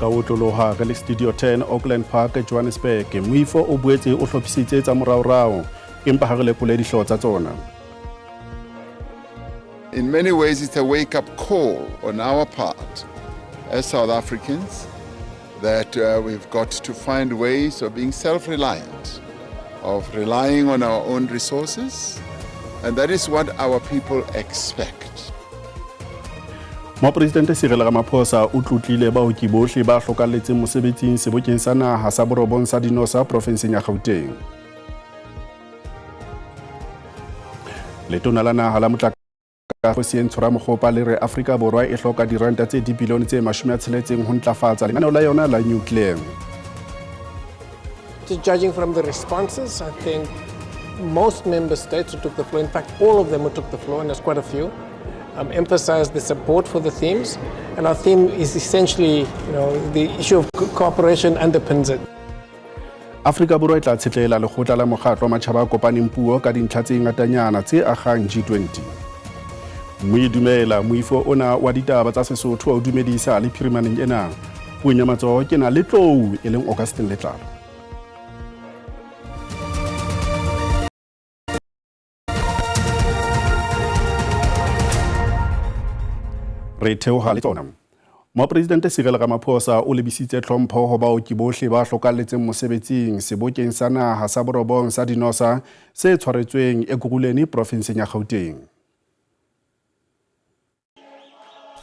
Ka otloloha re le Studio 10 Auckland Park, Johannesburg. Moifo o boetse o hlophisitse tsa moraorao, empa ha re lekole dihlooho tsa tsona. In many ways, it's a wake-up call on our part as South Africans that we've got to find ways of being self-reliant, of relying on our own resources, and that is what our people expect. Mopresidente Cyril Ramaphosa o tlotlile baoki bohle ba hlokalletseng mosebetsing sebokeng sa naha sa borobong sa Dinosa profenseng ya Gauteng. Letona la naha la motlakase Kgosientsho Ramokgopa le re Afrika Borwa e hloka diranta tse dibilione tse 60 ho ntlafatsa lenaneo la yona la nuclear. Just judging from the responses, I think most member states who took the floor, in fact all of them who took the floor, and there's quite a few, emphasized the support for the themes. And our theme is essentially, the issue of cooperation underpins it. Afrika Borwa e tla tshetlela lekgotla la mokgatlo wa matjhaba a kopaneng puo ka dintlha tse ngatanyana tse agang G20. Moidumela moifo ona wa ditaba tsa Sesotho wa o dumedisa le phirimaneng ena. Puong ya matsoho ke na le tlou e leng Augustine Letlalo. Re theoha le tsona. Mopresidente Cyril Ramaphosa o lebisitse tlhompho ho baoki bohle ba hlokalletseng mosebetsing sebokeng sa naha sa borobong sa Dinosa se tshwaretsweng Ekurhuleni profenseng ya Gauteng.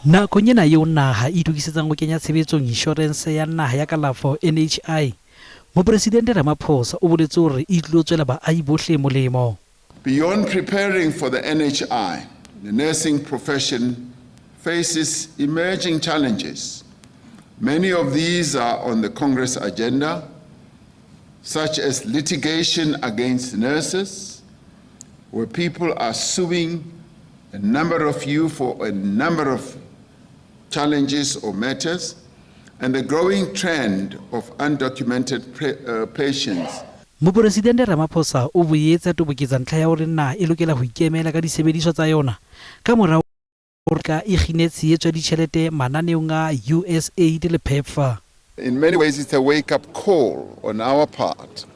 Nakong ena eo naha e itokisetsang ho kenya tshebetsong Inshorense ya Naha ya Kalafo, NHI, Mopresidente Ramaphosa o boletse hore e tlilo tswela baahi bohle molemo. Beyond preparing for the NHI, the nursing profession faces emerging challenges. Many of these are on the Congress agenda, such as litigation against nurses, where people are suing a number of you for a number of challenges or matters, and the growing trend of undocumented patients. Mopresidente Ramaphosa o boetse a toboketsa ntlha ya hore naha e lokela ho ikemela ka disebediswa tsa yona ka mora hore ka e kgine tshehetso ya ditjhelete mananeong a USAID le PEPFAR. In many ways, it's a wake-up call on our part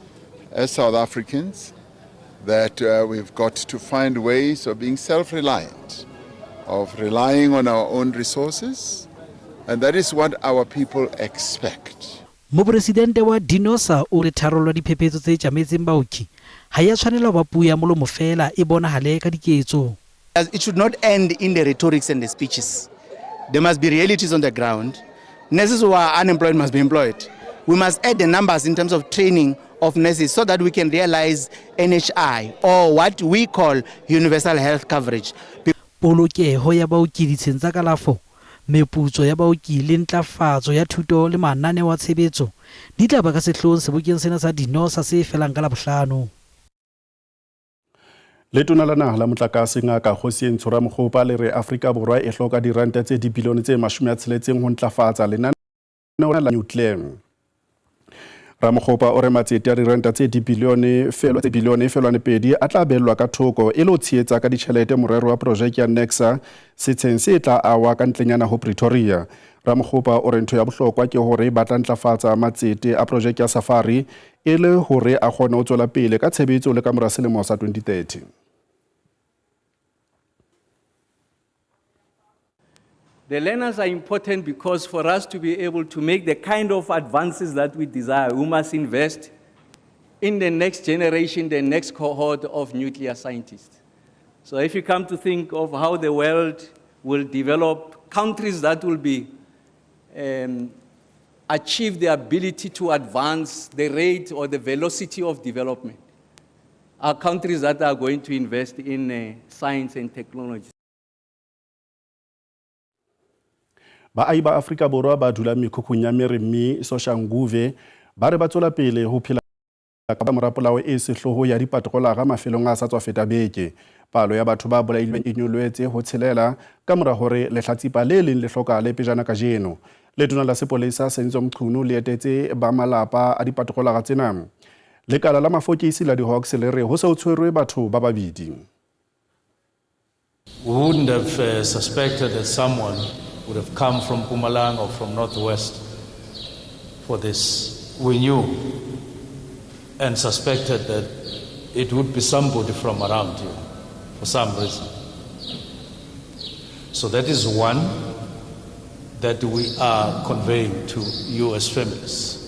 as South Africans that we've got to find ways of being self-reliant, of relying on our own resources, and that is what our people expect. Mopresidente wa Dinosa o re tharollo ya diphephetso tse tjametseng baoki ha ya tshwanela ho ba puo ya molomo feela, e bonahale ka diketso. It should not end in the rhetorics and the speeches. There must be realities on the ground. Nurses who are unemployed must be employed. We must add the numbers in terms of training of nurses so that we can realize NHI or what we call universal health coverage. Polokeho ya baoki ditsheng tsa kalafo, meputso ya baoki le ntlafatso ya thuto le mananeo a tshebetso di tla ba ka sehloohong sebokeng sena sa Dinosa se felang ka Labohlano. Letona la naha la motlakase Ngaka Kgosientsho Ramokgopa le re Afrika Borwa e hloka diranta tse dibilione tse 60 ho ntlafatsa lenaneo la nuclear. Ramokgopa o re matsete a diranta tse dibilione tse bilione felwane pedi a tla beellwa ka thoko e le ho tshehetsa ka ditjhelete morero wa projeke ya Nexa setsheng se tla awa ka ntlenyana ho Pretoria. Ramokgopa o re ntho ya bohlokwa ke hore ba tla ntlafatsa matsete a projeke ya Safari e le hore a kgone ho tswela pele ka tshebetso le ka mora selemo sa 2030. The learners are important because for us to be able to make the kind of advances that we desire, we must invest in the next generation, the next cohort of nuclear scientists. So if you come to think of how the world will develop, countries that will be achieve the ability to advance the rate or the velocity of development are countries that are going to invest in science and technology. Baahi ba Afrika Borwa ba dulang mekhukhung ya Meremi Soshanguve ba re ba tswela pele ho phela ka mora polao e sehloho ya dipatrolara mafelong a sa tswa feta beke. Palo ya batho ba bolailweng e nyoloetse ho tshelela ka mora hore lehlatsipa le leng le hlokahale pejana kajeno. Letona la sepolesa Senzo Mchunu le etetse ba malapa a dipatrolara tsena. Lekala la mafokisi la di-Hawks le re ho se ho tshwerwe batho ba babedi. We wouldn't have suspected that someone would have come from Mpumalanga or from Northwest for this. We knew and suspected that it would be somebody from around here for some reason. So that is one that we are conveying to you as families.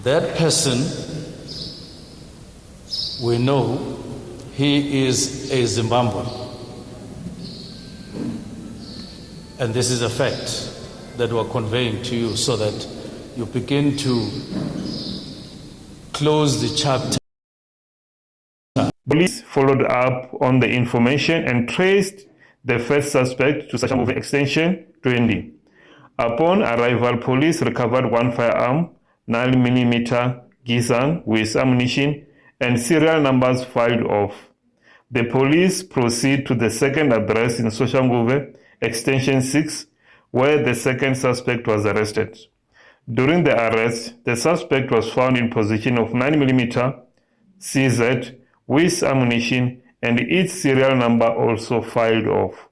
That person, we know he is a Zimbabwean. And this is a fact that we're conveying to you so that you begin to close the chapter. Police followed up on the information and traced the first suspect to Soshanguve Extension 20. Upon arrival, police recovered one firearm, 9mm Gisang with ammunition and serial numbers filed off. The police proceed to the second address in Soshanguve Extension 6, where the second suspect was arrested. During the arrest, the suspect was found in possession of 9mm CZ with ammunition and its serial number also filed off.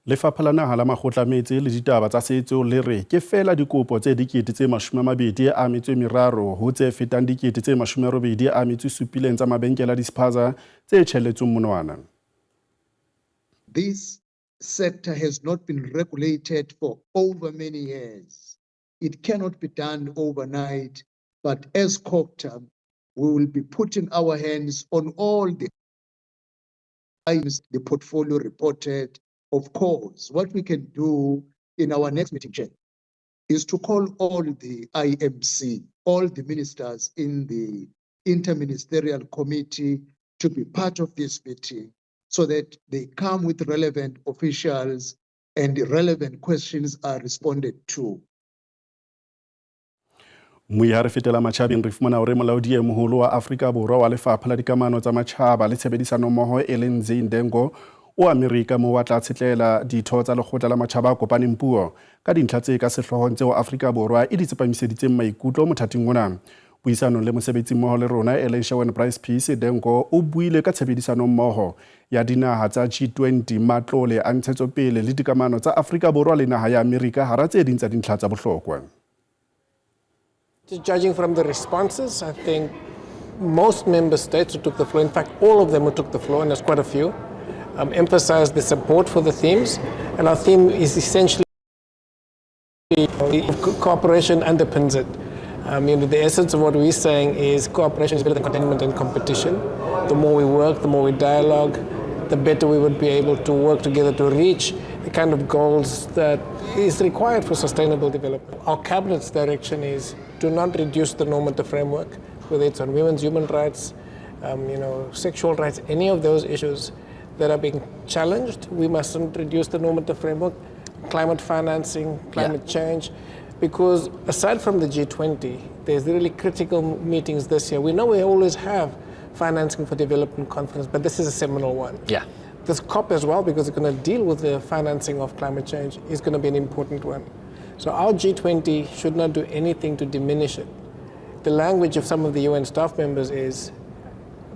Lefapha la Naha la Makgotla Metse le Ditaba tsa Setso le re ke feela dikopo tse 23,023 ho tse fetang 87,000 tsa mabenkele a dispaza tse tjhaelletsweng monwana. This sector has not been regulated for over many years. It cannot be done overnight, but as COGTA, we will be putting our hands on all the items the portfolio reported. Of course, what we can do in our next meeting, Chair, is to call all the IMC, all the ministers in the Interministerial Committee to be part of this meeting so that they come with relevant officials and the relevant questions are responded to. Mmui ha re fetela matjhabeng re fumana hore molaodi e moholo wa Afrika Borwa wa Lefapha la Dikamano tsa Matjhaba le Tshebedisanommoho e leng Zane Dangor o Amerika moo a tla tshetlela ditho tsa Lekgotla la Matjhaba a Kopaneng puo ka dintlha tse ka sehloohong tseo Afrika Borwa e di tsepamiseditseng maikutlo mothating ona. Puisanong le mosebetsimmoho le rona e leng Sherwin Bryce Pease, Dangor o buile ka tshebedisanommoho ya dinaha tsa G20, matlole a ntshetsopele le dikamano tsa Afrika Borwa le naha ya Amerika hara tse ding tsa dintlha tsa bohlokwa. Just judging from the responses, I think most member states who took the floor, in fact, all of them who took the floor, and there's quite a few, emphasized the support for the themes. And our theme is essentially cooperation underpins it. The essence of what we're saying is cooperation is better than containment and competition. The more we work, the more we dialogue, the better we would be able to work together to reach the kind of goals that is required for sustainable development. Our cabinet's direction is do not reduce the normative framework, whether it's on women's human rights, sexual rights, any of those issues that are being challenged, we mustn't reduce the normative framework. Climate financing, climate change, because aside from the G20, there's really critical meetings this year. We know we always have financing for development conference, but this is a seminal one. This COP as well, because it's going to deal with the financing of climate change, is going to be an important one. So our G20 should not do anything to diminish it. The language of some of the UN staff members is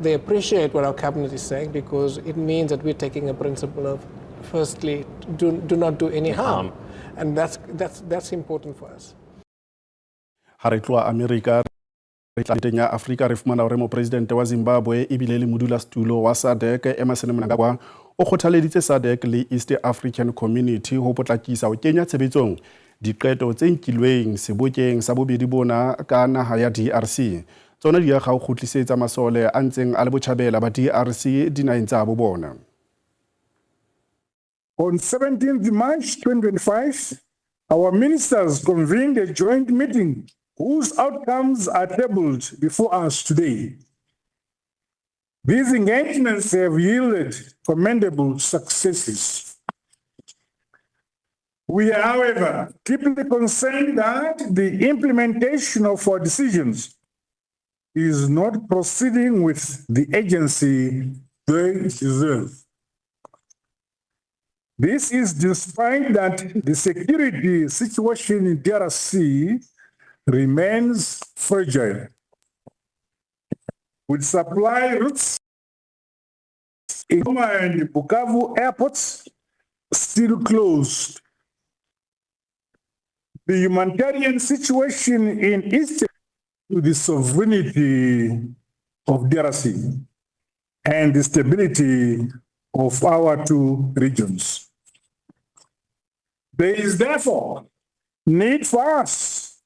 they appreciate what our cabinet is saying because it means that we're taking a principle of, firstly, do not do any harm. And that's important for us. Ha re tloha Amerika re tla teng ya Afrika re fumana hore mopresidente wa Zimbabwe ebile le modulasetulo wa SADC Emmerson Mnangagwa o kgothaleditse SADC le East African Community ho potlakisa ho kenya tshebetsong diqeto tse nkilweng sebokeng sa bobedi bona ka naha ya DRC. Tsona di akga ho kgutlisetsa masole a ntseng a le botjhabela ba DRC dinaheng tsa bo bona. On 17th March 2025, our ministers convened a joint meeting whose outcomes are tabled before us today. These engagements have yielded commendable successes. We are, however, deeply concerned that the implementation of our decisions is not proceeding with the urgency they deserve. This is despite that the security situation in DRC remains fragile, with supply routes in Goma and Bukavu airports still closed. The humanitarian situation in Eastern to the sovereignty of DRC and the stability of our two regions. There is therefore need for us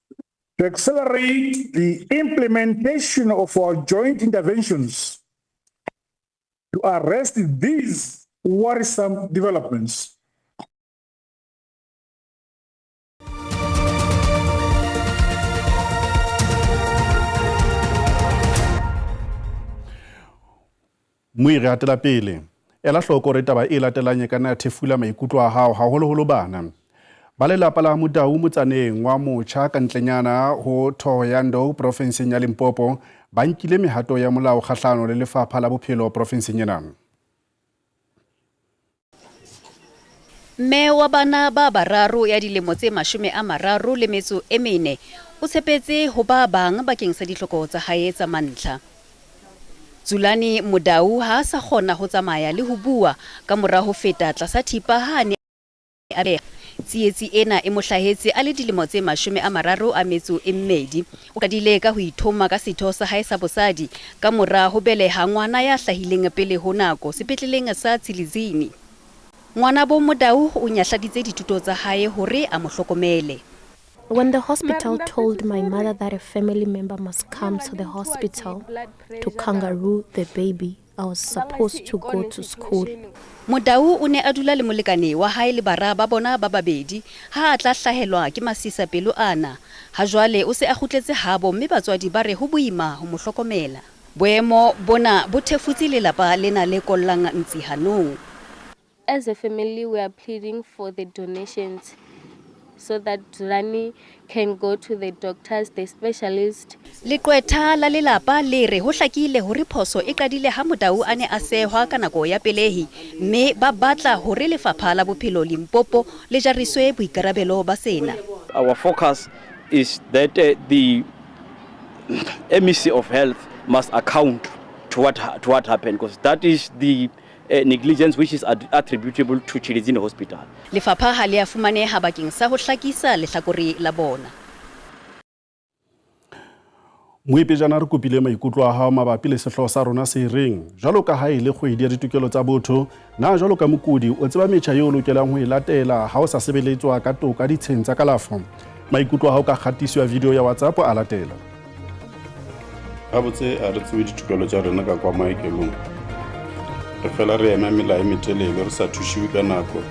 to accelerate the implementation of our joint interventions to arrest these worrisome developments. Moi re hatela pele. Ela hloko hore taba e latelang e ka nna ya thefula maikutlo a hao, haholoholo bana. Ba lelapa la Mudau motsaneng wa Motjha ka ntlenyana ho Thohoyandou profenseng ya Limpopo ba nkile mehato ya molao kgahlano le Lefapha la Bophelo profenseng ena. Mme wa bana ba bararo ya dilemo tse 34 o tshepetse ho ba bang bakeng sa ditlhoko tsa hae tsa mantlha. Dzulani Mudau ha a sa kgona ho tsamaya le ho bua ka mora ho feta tlasa thipa ha a ne a beha. Tsietsi ena e mo hlahetse a le dilemo tse 32. O qadile ka ho ithoma ka setho sa hae sa bosadi ka mora ho beleha ngwana ya hlahileng pele ho nako sepetleleng sa Tshilidzini. Ngwanabo Mudau o nyahladitse dithuto tsa hae hore a mo hlokomele. When the hospital told my mother that a family member must come to the hospital to kangaroo the baby, I was supposed to go to school. Mudau o ne a dula le molekane wa hae le bara ba bona ba babedi ha a tla hlahelwa ke masisapelo ana. Ha jwale o se a kgutletse habo mme batswadi ba re ho boima ho mo hlokomela. Boemo bona bo thefutse lelapa lena le kollang ntsi hanong. As a family, we are pleading for the donations so that Dzulani can go to the doctors, the specialist. Leqwetha la lelapa le re ho hlakile hore phoso e qadile ha Mudau a ne a sehwa ka nako ya pelehi mme ba batla hore Lefapha la Bophelo Limpopo le jariswe boikarabelo ba sena. Our focus is that the MEC of Health must account to what happened, because that is the negligence which is attributable to Tshilidzini Hospital. Lefapha ha le a fumaneha bakeng sa ho hlakisa lehlakore la bona. Moipejana re kopile maikutlo a hao mabapi le sehlooho sa rona se reng jwalo ka ha e le kgwedi ya ditokelo tsa botho, na jwalo ka mokudi o tseba metjha eo o lokelang ho e latela ha o sa sebeletswa ka toka ditsheng tsa kalafo? Maikutlo a hao ka kgatiso ya video ya WhatsApp a latela. Gabotse a re tsebe ditokelo tša rena ka kwa maokelong. Re fela re ema mela e metelele re sa thušiwe ka nako.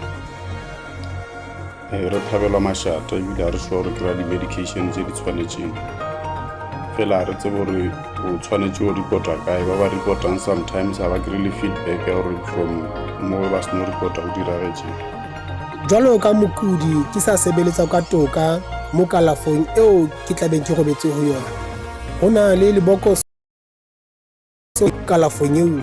Re thabelwa mašata ebile ha re sure gore kry-a di-medication tse di tshwanetseng. Fela ha re tsebe gore o tshwanetse o reporta kae. Ba ba reportang sometimes ha ba kry-e le feedback ya gore from mo ba seno reporta go diragetseng. Jwalo ka mokudi ke sa sebeletsa ka toka mo kalafong eo ke tlabeng ke robetse ho yona. Ho na le lebokoso kalafong eo,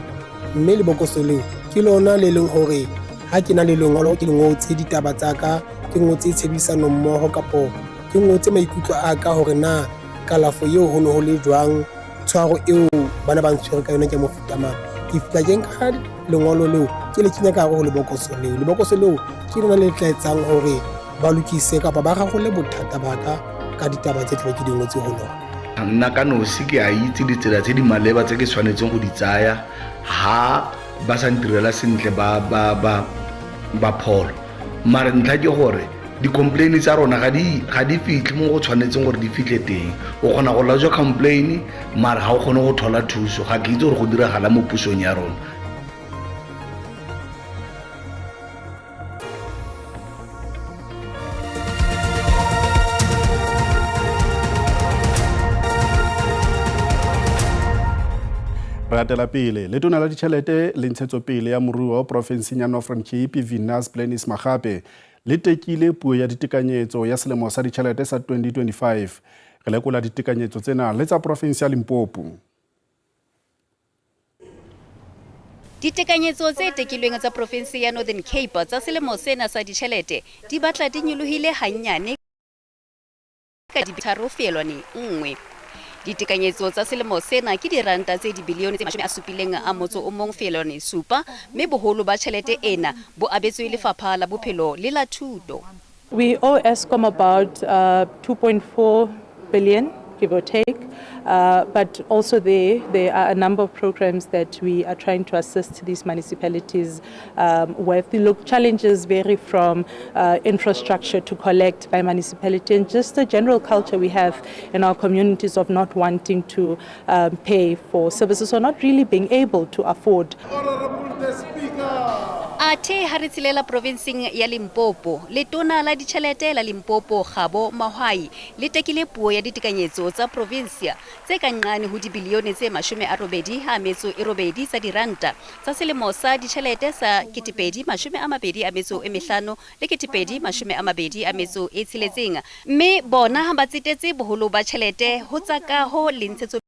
mme lebokoso leo ke lona le leng hore ha ke na le lengolo ke le ngotse ditaba tsa ka, ke ngotse tshebedisano mmoho kapo ke ngotse maikutlo a ka hore na kalafo eo ho ne ho le jwang, tshwaro eo bana ba ntshwere ka yona ke mofuta mang. Ke fihla ke nka lengolo leo ke le kenya ka hare ho lebokoso leo. Lebokoso leo ke lona le tla etsang hore ba lokise kapa ba rarolle bothata ba ka ka ditaba tse tlabe ke di ngotse ho lona. Nna ka nosi ke a itse ditsela tse di maleba tse ke tshwanetseng go di tsaya ha ba sa ntirela sentle ba pholo. Mare ntlha ke gore di-complain tsa rona ga di fitlhe mo go tshwanetseng gore di fitlhe teng. O kgona go lodge complain mare ga o kgone go thola thuso. Ga ke itse gore go diragala mo pusong ya rona. Re atela pele letona la ditjhelete le ntshetsopele ya moruo profenseng ya Northern Cape Venus Glenys Magape le tekile puo ya ditekanyetso ya selemo sa ditjhelete sa 2025. Re lekola ditekanyetso tsena le tsa profense ya Limpopo. Ditekanyetso tse tekilweng tsa profense ya Northern Cape tsa selemo sena sa ditjhelete di batla di nyolohile hannyane ka 3.1. Ditekanyetso tsa selemo sena ke diranta tse dibilione tse 71.7 mme boholo ba tjhelete ena bo abetswe Lefapha la Bophelo le la Thuto. We owe Eskom about 2.4 billion, give or take, but also there are a number of programs that we are trying to assist these municipalities with. Look, challenges vary from infrastructure to collect by municipality and just the general culture we have in our communities of not wanting to pay for services or not really being able to afford. Athe ha re tshelela provinseng ya Limpopo, letona la ditjhelete la Limpopo Kgabo Mahoai le tekile puo ya ditekanyetso tsa provinsia tse ka nqane ho dibilione tse 88 tsa diranta tsa selemo sa ditjhelete sa 2025 le 2026, mme bona ba tsetetse boholo ba tjhelete ho tsa kaho le ntshetsopele.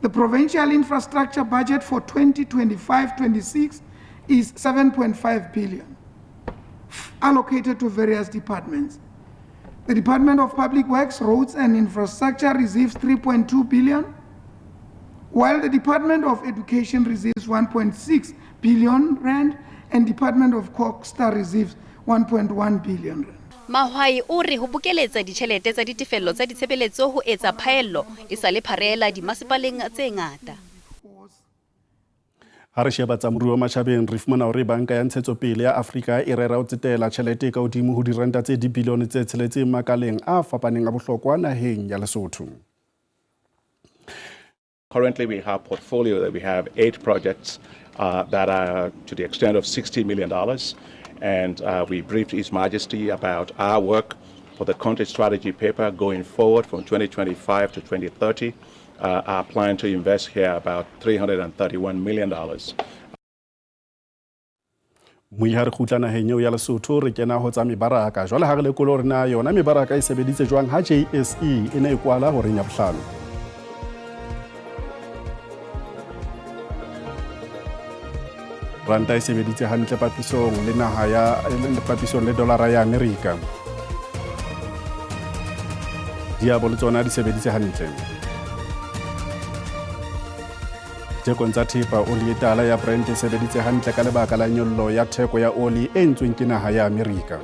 The provincial infrastructure budget for 2025-26 is 7.5 billion, allocated to various departments. The Department of Public Works, Roads and Infrastructure receives 3.2 billion, while the Department of Education receives 1.6 billion rand and Department of CoGHSTA receives 1.1 billion rand. Mahoai o re ho bokeletsa ditjhelete tsa ditefello tsa ditshebeletso ho etsa phaello e sa le pharela dimasepaleng tse ngata. Ha re sheba tsa moruo matjhabeng, re fumana hore Banka ya Ntshetsopele ya Afrika e rera ho tsetela tjhelete ka hodimo ho diranta tse dibilione tse 6 makaleng a fapaneng a bohlokwa naheng ya Lesotho. Currently, we have portfolio that we have 8 projects that are to the extent of $60 million. And we briefed His Majesty about our work for the country strategy paper going forward from 2025 to 2030. Our plan to invest here about $331 million. Moi ha re kgutla naheng eo ya Lesotho, re kena ho tsa mebaraka. Jwale ha re lekole hore na yona mebaraka e sebeditse jwang ha JSE e ne e kwala horeng ya bohlano. Ranta e sebeditse hantle papisong le naha ya papisong le dolara ya Amerika. Diabo le tsona di sebeditse hantle. Thekong tsa thepa, oli e tala ya Brent e sebeditse hantle ka lebaka la nyollo ya theko ya oli e entsweng ke naha ya Amerika.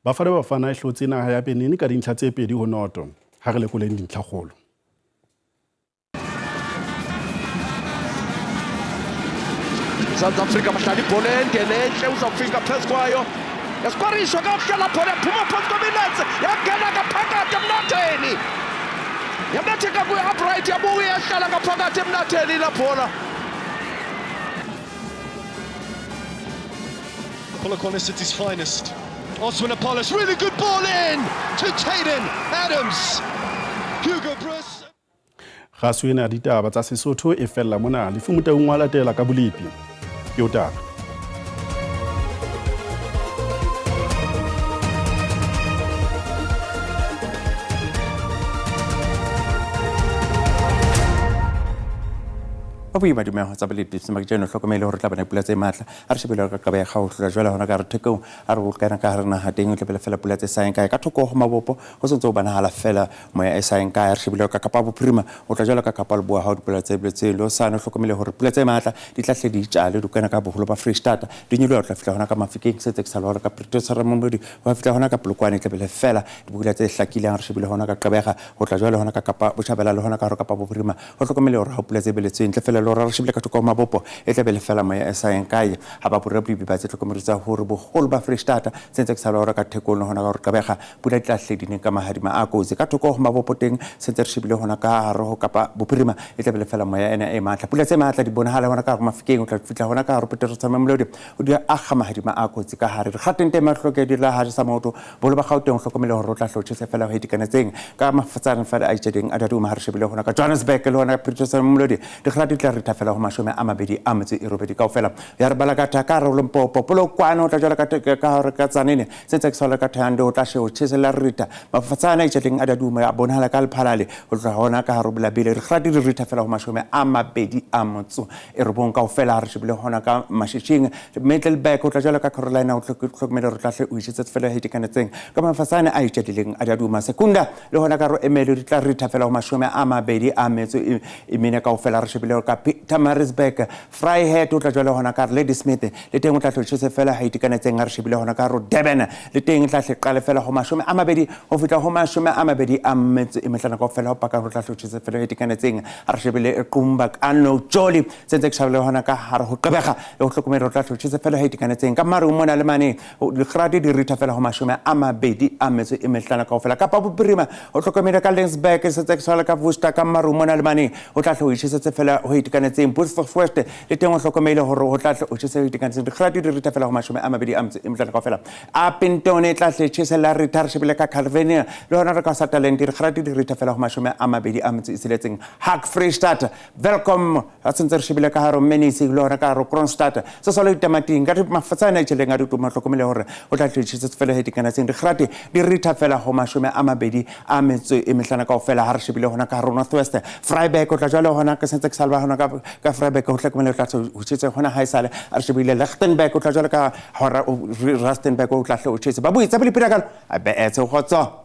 Bafana Bafana e hlotse naha ya Benin ka dintlha tse 2-0. Ha re lekoleng dintlhakgolo. South Africa bahlala ibhola ende lenhle, uzawufika phezu kwayo. Yasikwariswa kakuhle lapho, yaphuma phansi kwemilenze, yangena ngaphakathi emnatheni. Yamnatheka kuyi-upright, yabuya yahlala ngaphakathi emnatheni la bhola. Polokwane City's finest. Oswin Appollis, really good ball in to Tayden Adams. Hugo Broos. Kgaso ena ya ditaba tsa Sesotho e fella mona. Lefu Motaung wa latela ka bolepi. Ke o taba. Ba boima dumeho tsa bolepi sema ke jeno hlokomele hore tla bona pula tse matla. Ha re shebile ka qaba ya kgaohlo jwale hona ka re thekong a re o kana ka hare naha teng o tla bela fela pula tse saeng kae ka thoko ho mabopo ho sentse o bonahala fela moya e saeng kae. Re shebile ka Kapa Bophirima o tla jwalo ka Kapa Leboa ha o dipula tse boletseng le sane hlokomele hore pula tse matla di tla hle di tjale di kana ka boholo ba Free State di nyoloha o tla fihla hona ka Mafikeng se tse ke sa le hore ka Pretoria re momodi wa fihla hona ka Polokwane tla bela fela dipula tse hlakileng. Re shebile hona ka Gqeberha ho tla jwalo hona ka Kapa Botjhabela le hona ka hare Kapa Bophirima ho hlokomele hore ha pula tse beletsweng ntle fela le hore re shebile ka thoko ho mabopo e tla be le fela moya e saeng kae. Ha ba borabolibi ba tse hlokomeletsa hore boholo ba Free State se ntse ke sa le hore ka thekong le hona ka hore Gqeberha pula di tla hle di neng ka mahadima a kotsi. Ka thoko ho mabopo teng se ntse re shebile hona ka hare ho Kapa Bophirima e tla be le fela moya ena e matla. Pula tse matla di bonahala hona ka hare Mafikeng o tla fihla hona ka hare Pretoria Mamelodi o di akga mahadima a kotsi ka hare. Dikgateng teng mahloke di la ha sa maoto boholo ba Gauteng hlokomele hore o tla hlotjhesa fela ho itekanetseng ka mafatsana fela a itjedeng a daduma. Ha re shebile hona ka Johannesburg le hona Pretoria Mamelodi dikgala di tla tla ritha fela ho 28 kaofela. Ya re bala ka thaka re Limpopo Polokwane o tla jwala ka ka hore ka Tzaneen se ntse ke sola ka Thohoyandou o tla she o tjhesela ritha mafatsana itjheleng a daduma a bonahala ka lephalale ho tloha hona ka hare Bolabele re kgati di ritha fela ho 29 kaofela. Re shebile hona ka Mashishing Middelburg o tla jwala ka Carolina o hlokomele re tla hle o itjhesetse fela ho itekanetseng ka mafasane a itjadileng a daduma Sekunda le hona ka ro Emelo di tla ritha fela ho 24 kaofela. Re shebile ka Pietermaritzburg Vryheid o tla jwala hona ka Ladysmith le teng o tla hle tjhese fela ha itekanetseng. Re shebile hona ka ro Durban le teng tla hle qale fela ho 20 ho fihla ho 25 kaofela ho paka ho tla hle tjhese fela ha itekanetseng. Re shebile Qumba ka Nojoli se ntse ke shebile hona ka hare ho Gqeberha le ho hlokomela ho tla hle tjhese fela ha itekanetseng ka maru mona le mane dikgrate di ritha fela ho 25 kaofela. Kapa Bophirima ho hlokomele ka Lensburg se ntse ke shebile ka Worcester ka maru mona le mane ho tla hle ho itjhesetse fela ho itekanetseng. Beaufort le teng ho hlokomele hore ho tla hle ho tjhese ho itekanetseng dikgrate di ritha fela ho 25 kaofela. Upington e tla hle tjhese la ritha. Re shebile ka Calvinia le hona re ka sa talent dikgrate di ritha fela ho 26. Hak Freestata Welkom a sentse re shebile ka hare Menisi le hona ka hare Kroonstad se solo ditamating ka mafatsana a itjheleng a dituma hlokomele hore o tla hle tjhese fela ho itekanetseng dikgrate di ritha fela ho 25 kaofela. Ha re shebile hona ka hare North West Vryburg o tla jwale hona ke sentse ke salva hona ka Vryburg ho hlokomele o tla ho tjhese hona ha esale. A re shebile Lichtenburg o tla jwale ka hora Rustenburg o tla hle o tjhese ba buitsa pele pila a be etse kgotso.